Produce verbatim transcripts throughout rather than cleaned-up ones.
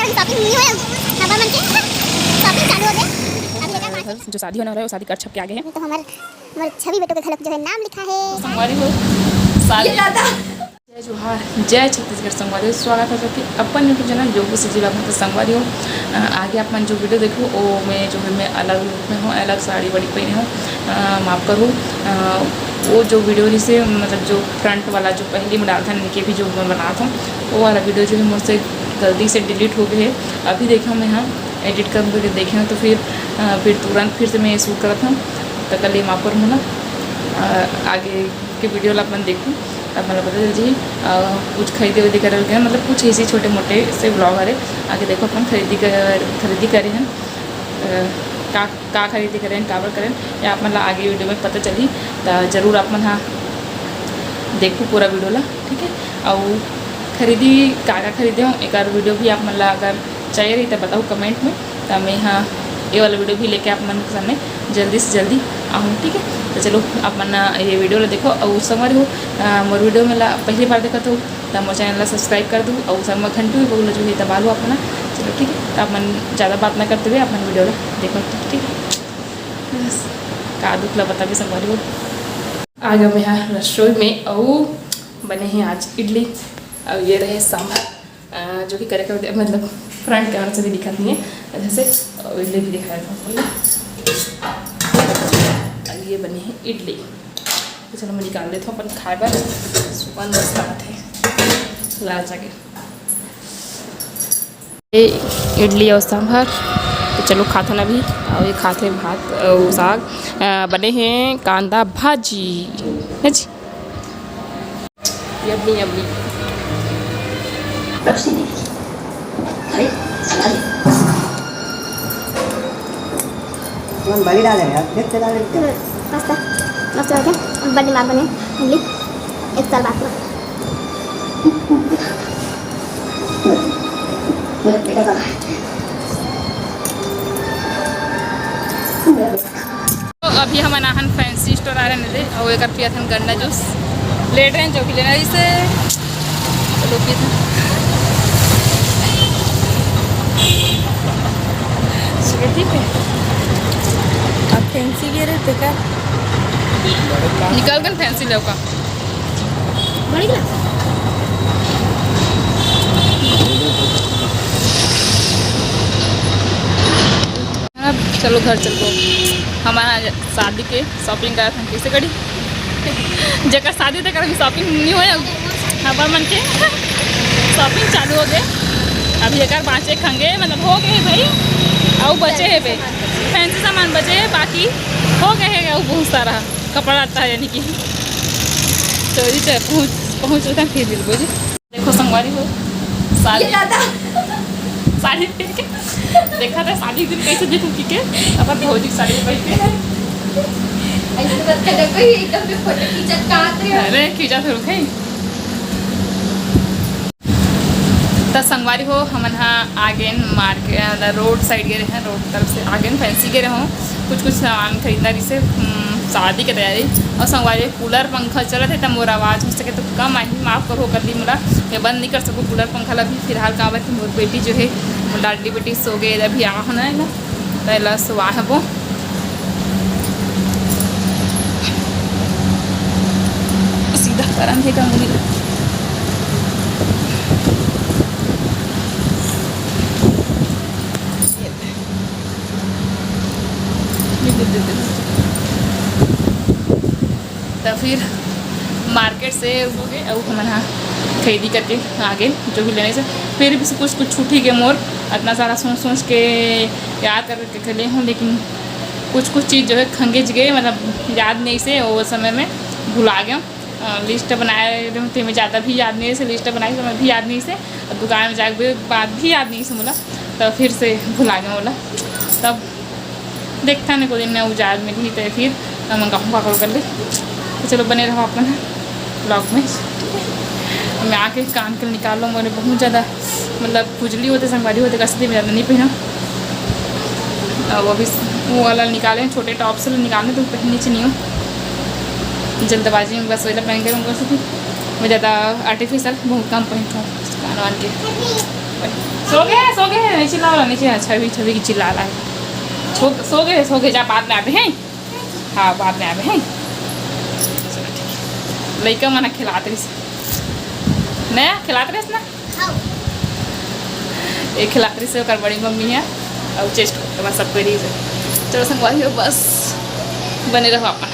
Shopping नहीं होय, हमर मन के शॉपिंग चालू हो गए। अभी लेकर जो शादी होने वाला है, वो शादी कर छप के आगे है। तो हमारे, हमारे छवि बेटों के घर जो है नाम लिखा है। संगवारी हो, शादी। जय जोहार, जय छत्तीसगढ़ संगवारी हो, स्वागत है सबके अपन YouTube चैनल जोगू से जिला भर संगवारी हो। अ, आगे आप मन जो वीडियो देखो, वो मैं जो है मैं अलग लुक में हूँ, अलग साड़ी वाड़ी पहने हूँ, अ, माफ करो। अ, वो जो वीडियो रही से, मतलब जो फ्रंट वाला जो पहली में डालता है, इनके भी जो मैं बनाता हूँ, वो वाला वीडियो जो है मुझसे गलती से डिलीट हो गए है। अभी देखा मैं, हाँ, एडिट कर करके देखे हूँ, तो फिर, अ, फिर तुरंत फिर से मैं ये शूट करत हूँ, तो कल ये माफ कर हूँ ना। अ, आगे के वीडियो ला अपन देखू, तब मतलब पता चल जी। अ, कुछ खरीदे उरीदे करे के, मतलब कुछ ऐसे छोटे मोटे से ब्लॉग हरे। आगे देखो अपन खरीदी कर, खरीदी करे हैं, अ, का, का खरीदी करें, काबर करें, या आप मन ला आगे वीडियो में पता चली। तो जरूर आप मन हा देखू पूरा वीडियो ला, ठीक है। और खरीदी का का खरीदे हूँ, एक वीडियो भी आप मन ला अगर चाहिए रही तो बताओ कमेंट में, तो मैं हाँ ये वाला वीडियो भी लेके आप मन के सामने जल्दी से जल्दी आऊँ, ठीक है। तो चलो आप मन ये वीडियो ला देखो और संगवारी हो, अ, मोर वीडियो में ला पहली बार देखत हो तो मोर चैनल ला सब्सक्राइब कर दो और संग में घंटी भी बगल जो है दबा लो आप मन। चलो ठीक है, तो आप मन ज़्यादा बात ना करते हुए आप मन वीडियो ला देखो, ठीक है। बस का दुख ला बता भी संगवारी हो। आ गया मैं यहाँ रसोई में और बने हैं आज इडली और ये रहे सांभर। अ, जो कि करे कर मतलब फ्रंट कैमरा से भी दिखत नहीं है, जैसे इडली भी दिखाया था आपको। अब ये बने हैं इडली, तो चलो मैं निकाल देता हूँ अपन खाए बर। सुबह मस्त आथे लाल जाके। ये इडली और सांभर, तो चलो खाथन अभी। और ये खाथे भात और साग, अ, बने हैं कांदा भाजी, है जी। Yummy, yummy. तुम बड़ी डाले यार, फिर से डाले। पास्ता मस्त हो गया, बड़ी माँ बने इडली एक साल बाद में। तो अभी हमन आहन फैंसी स्टोर आ रहे हैं और एक पियत हन गन्ना जूस। लेट रहे हैं जो कि लेना इसे। चलो पीते हैं। चलो ठीक है। अब फैंसी गे रहे थे क्या? निकल गए फैंसी लेव का। बड़ी गिलास। अब चलो घर चलबो। हमन आज शादी के शॉपिंग करत हन, कैसे करी? जेकर शादी तेकर अभी शॉपिंग नहीं होय, हमर मन के शॉपिंग चालू हो गए। अभी एकर बाँचे खंगे, मतलब हो गए भाई, अउ बचे हे बे, फैंसी सामान बचे हे, बाकी हो गए हे अउ बहुत सारा कपड़ा आता है, यानी कि चोरी चोरी पहुँच पहुँच होता फिर मिलबो जी। देखो संगवारी हो, साड़ी, ये दादा। साड़ी पहन के देखा था, शादी दिन कैसे दिखूं, ठीक है, अपन भौजी साड़ी पहन के। ऐसे बात कर रहे कोई, एकदम पे फोटो खींचत का आत रहे हो। अरे खींचा थोड़ा कहीं। तो संगवारी हो, हमन हा आगेन मार्केट, मतलब रोड साइड गे रहे हैं, रोड तरफ से आगेन फैंसी गे रहे हो, कुछ कुछ सामान खरीदना रहिसे, हम्म, शादी के तैयारी। और संगवारी हो, कूलर पंखा चलत हे, त मोर आवाज हो सके तो कम आही, माफ करो कर दी मोला, मैं बंद नहीं कर सकूँ कूलर पंखा ला भी फिलहाल, काबर कि मोर बेटी जो है, मोर लाडली बेटी सो गए, अभी आ होना है ना, त एला सुआ हबो। सीधा करन हे का मुड़ी। तो फिर मार्केट से हो गए, अब हमन हा खरीदी करके आगे जो भी लेने से, फिर भी कुछ कुछ छूट ही गए मोर, इतना सारा सोच सोच के याद कर करके ले हूँ, लेकिन कुछ कुछ चीज़ जो है खंगेच गए, मतलब याद नहीं से वो समय में भुला गया। अ, लिस्ट बनाए रहे थे, मैं ज़्यादा भी याद नहीं से, लिस्ट बनाई तो मैं भी याद नहीं से, और दुकान में जाके बाद भी याद नहीं से मोला, तो फिर से भुला गया मोला। तब देखता नहीं कोई दिन में उजार मिली तो फिर मैं कहूँ पकड़ कर ले। तो चलो बने रहो अपन ब्लॉग में। मैं आके कान के निकाल लो, मैंने बहुत ज़्यादा मतलब खुजली होते, संगवारी होते, कसती में ज़्यादा नहीं पहना। और वो भी वो वाला निकाले, छोटे टॉप से निकालने, तो पहनने च नहीं हो जल्दबाजी में, बस वही पहन के रहूँगा। मैं ज़्यादा आर्टिफिशियल बहुत कम पहनता हूँ कान वान के। सो गे, सो गे, नहीं चिल्ला वाला, नहीं चिल्ला, छवि, छवि की चिल्ला रहा है। सो, सो गे, सो गे, जा बाद में आबे हैं। हाँ, बाद में आबे हैं। चलो, ठीक है। लइका मन खिलात रहिस। नया खिलात रहिस ना? ये खिलात रहिस ओकर बड़ी मम्मी है। और चेस्ट बस सब कोई रहिस। चलो संगवारी हो, बस बने रहो अपन।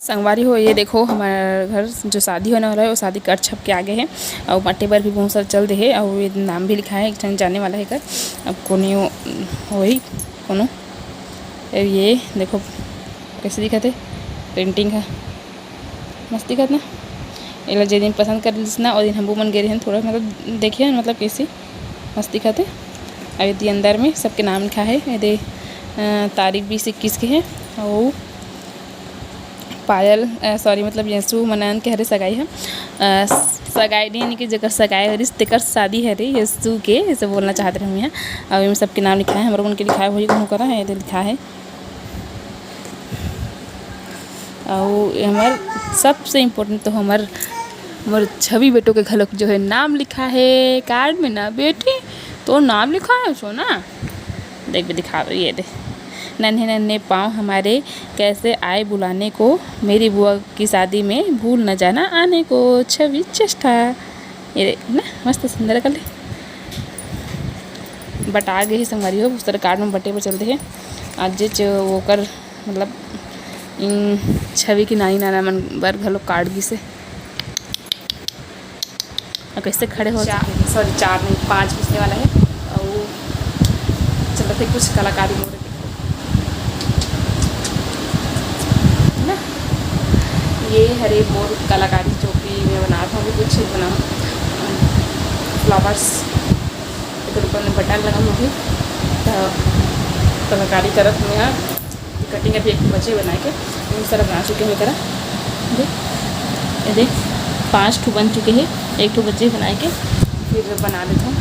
संगवारी हो, ये देखो, हमार घर जो शादी होने वाला है, वो शादी कर छप के आगे है। और मट्टे बर भी बहुत सारा चल दे है, और ये नाम भी लिखा है, एक ठन जाने वाला है कर। अब कोने वो-, वही कोनो। अब ये देखो, कैसे दिखत है, प्रिंटिंग है, मस्त दिखत ना। एला जे दिन पसंद कर लिस ना, ओ दिन हमू मन गे रहन, थोड़ा मतलब देखे हन, मतलब कैसे मस्त दिखत है। अब यदि अंदर में सबके नाम लिखा है, यदि, अ, तारीख बीस इक्कीस के है, और पायल, अ, सॉरी, मतलब यशु मनन के हरे सगाई है। अ, सगाई नहीं, यानी कि जेकर सगाई हरिस, तेकर शादी हरे यशु के, ऐसे बोलना चाहत रहे हैं। अब एमे सबके नाम लिखा है, हमरो मन के लिखा है, वही कहूँ करा है, ये दे लिखा है। और हमार सबसे इम्पोर्टेंट तो हमार, हमार छवि बेटो के घलोक जो है नाम लिखा है कार्ड में ना बेटी, तो नाम लिखा है सोना। देख भी दिखा, ये दे, नन्हे नन्हे पाँव हमारे कैसे आए बुलाने को, मेरी बुआ की शादी में भूल न जाना आने को, छवि चेष्टा। ये दे ना, मस्त सुंदर कर ले। बटा गे हे संगवारी हो, दूसरा कार्ड में बटे बर चलते हैं। आज जे च-, ओकर मतलब, इन छवि की नानी नाना मन बर घलो कार्ड गिसे। और कैसे खड़े हो चार, सॉरी, चार नहीं, पाँच बजने वाला है। और चलते कुछ कलाकारी हो रही है ना। ये हरे मोर कलाकारी जो कि मैं बना था, वो कुछ बना फ्लावर्स एकर ऊपर में बटन लगा होगी। तो कलाकारी करत में यहाँ कटिंग अभी एक बजे बना के, बहुत सारा बना चुके हैं करा। देख, ये देख, पाँच ठो बन चुके हैं, एक ठो बचे बनाए के, फिर बना लेता हूँ।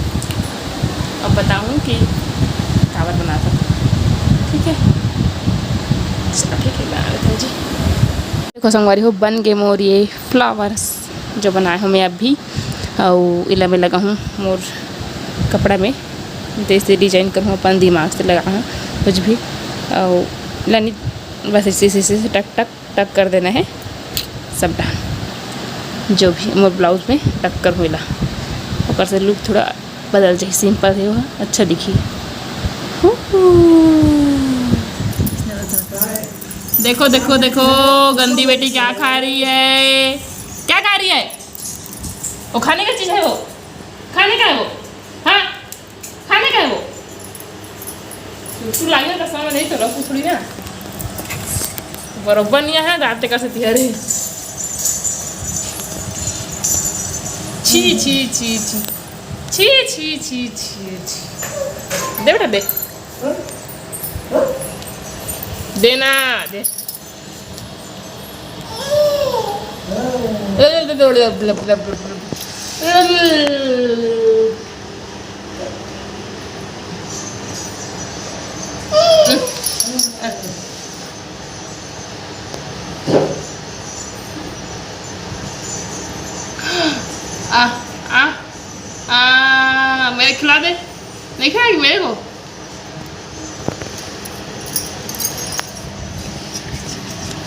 अब बताऊँ कि काबर बना था, ठीक है? चलो, ठीक है, बना लेता हूँ जी। देखो संगवारी हो, बन गए मोर ये फ्लावर्स जो बनाए हूँ मैं अभी, और इला में लगा हूँ मोर कपड़ा में, जैसे डिजाइन करूँ अपन दिमाग से लगा हूँ कुछ भी, और लानी बस इसी, इसी से टक टक टक कर देना है सब डांस, जो भी मोर ब्लाउज में टक कर होला, ओकर से लुक थोड़ा बदल जाही, सिंपल है वो, अच्छा दिखी। हू, हू। देखो, देखो, देखो, गंदी बेटी क्या खा रही है, क्या खा रही है? वो खाने का चीज है वो, खाने का है वो। हाँ, खाने का है वो। तू लागे तो समझ नहीं तो रखू थोड़ी ना। बरोबर नहीं है, रात का से तिहारी। छी, छी, छी, छी। छी, छी, छी, छी, छी। दे बेटा, दे। देना, दे। आ, आ, आ, मेरे खिला दे। नहीं खाएगी मेरे को?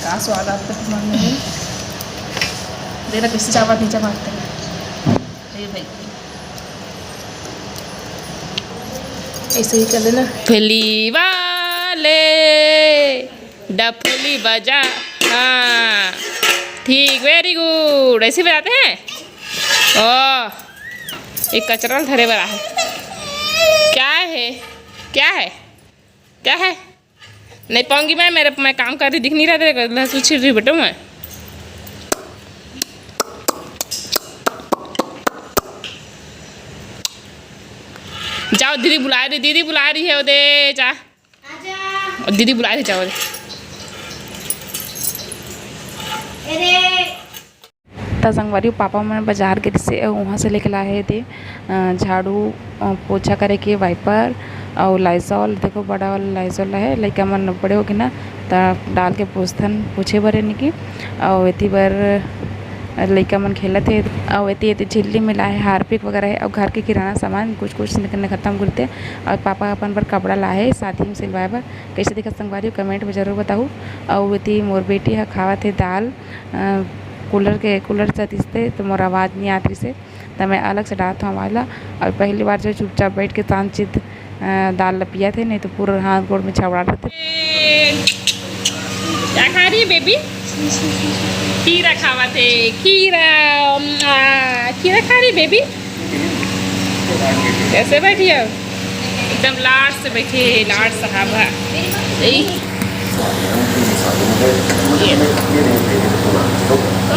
का स्वाद आता है तुम्हारे में? देखना कैसे चावत नीचे भागते हैं। ये भाई। ऐसे ही कर लेना। फली वाले डफली बजा। हाँ, ठीक, very good। ऐसे बजाते हैं। ओह, एक कचरा धरे वाला है। क्या है? क्या है? क्या है? नहीं पाऊंगी मैं, मेरे, मैं काम कर रही, दिख नहीं रहा तेरे को, लहसुन छील रही बेटो मैं। जाओ, दीदी बुला रही, दीदी बुला रही है, वो दे जा। आजा। और दीदी बुला रही, जाओ। अरे। त संगवारी, पापा मन बाजार गे रिहिसे अउ उहाँ से लेके लाए हे दे, अ, झाड़ू, अ, पोछा करे के वाइपर अउ लाइजॉल। देखो, बड़ा वाला लाइजॉल हे, लइका मन बड़े होगे ना, त डाल के पोछथन, पोछे बर, यानी कि। अउ एती बर लइका मन खेलत हे। अउ एती, एती झिल्ली में लाए हारपिक वगैरह हे, अउ घर के किराना सामान कुछ, कुछ निकलने खत्म गुलते। अउ पापा अपन बर कपड़ा लाए हे शादी में सिलवाए बर। कैसे दिखत संगवारी हो, comment में जरूर बताहू। अउ एती मोर बेटी ह खावत हे दाल, अ, कूलर के, कूलर से तिसते तो मोर आवाज़ नहीं आत रिसे, त मैं अलग से डालत हूँ आवाज़ ला। अउ पहली बार जो चुपचाप बैठ के शांत चित्त अ, दाल ल पियाथे, नहीं तो पूरा हाथ गोड़ में छबड़ा रहते। क्या खा रही है बेबी? खीरा खावत हे, खीरा। आ, खीरा खा रही बेबी? कैसे बैठी हो? एकदम लाड से बैठे हे, लाड साहब है। यही।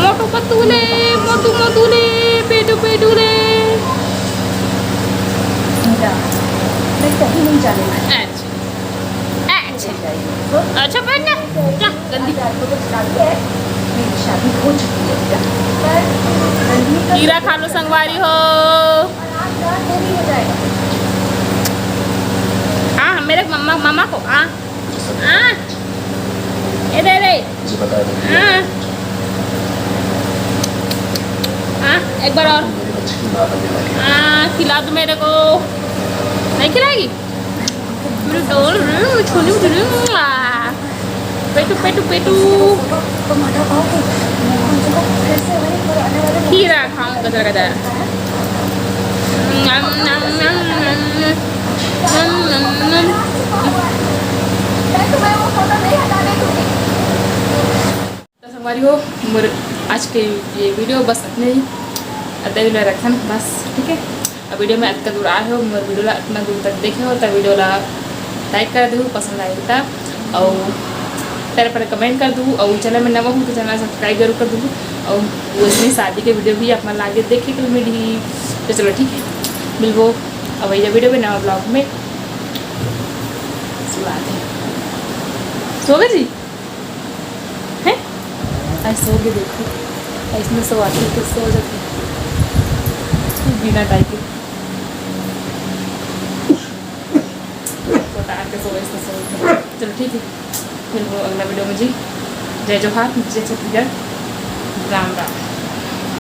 मोटू पतू ले, मोटू मोटू ले, पेटू पेटू ले। मैं कहीं नहीं जाने वाली। अच्छा। अच्छा। अच्छा, बैठ ना। जा, गंदी। खीरा खा लो संगवारी हो। हाँ, मेरे मम्मा, मम्मा को, हाँ। हाँ। ए दे दे। हाँ। हाँ, एक बार और। हाँ, खिला दो मेरे को। नहीं खिलाएगी? मेरे डोल रे, छोलू रे, आ। पेटू, पेटू, पेटू। खीरा खाऊं, गजर, गजर। नम, नम, नम, नम। नम, नम, नम। तो संगवारी हो, मोर आज के ये video बस अतने ही, अतने ही रखन बस, ठीक है। अब video में अतना दूर आए हो, मोर video ला अतना दूर तक देखे हो, तो video ला like कर दू, पसंद आए तो, और प्यारा प्यारा comment कर दू, और channel में नवा हो तो channel subscribe जरूर कर दू, और वैसे शादी के video भी आप मन लागे देखे के मिली। तो चलो ठीक है, मिलबो अब ये video में नवा vlog में। सो गए जी। हैं? आज सो के देखो, ऐसने सो आती तो सो जाती बिना टाइम के। कोतार के सो, ऐसने सो। चलो ठीक है, मिलबो अगला video में जी। जय जोहार, जय छत्तीसगढ़, राम राम।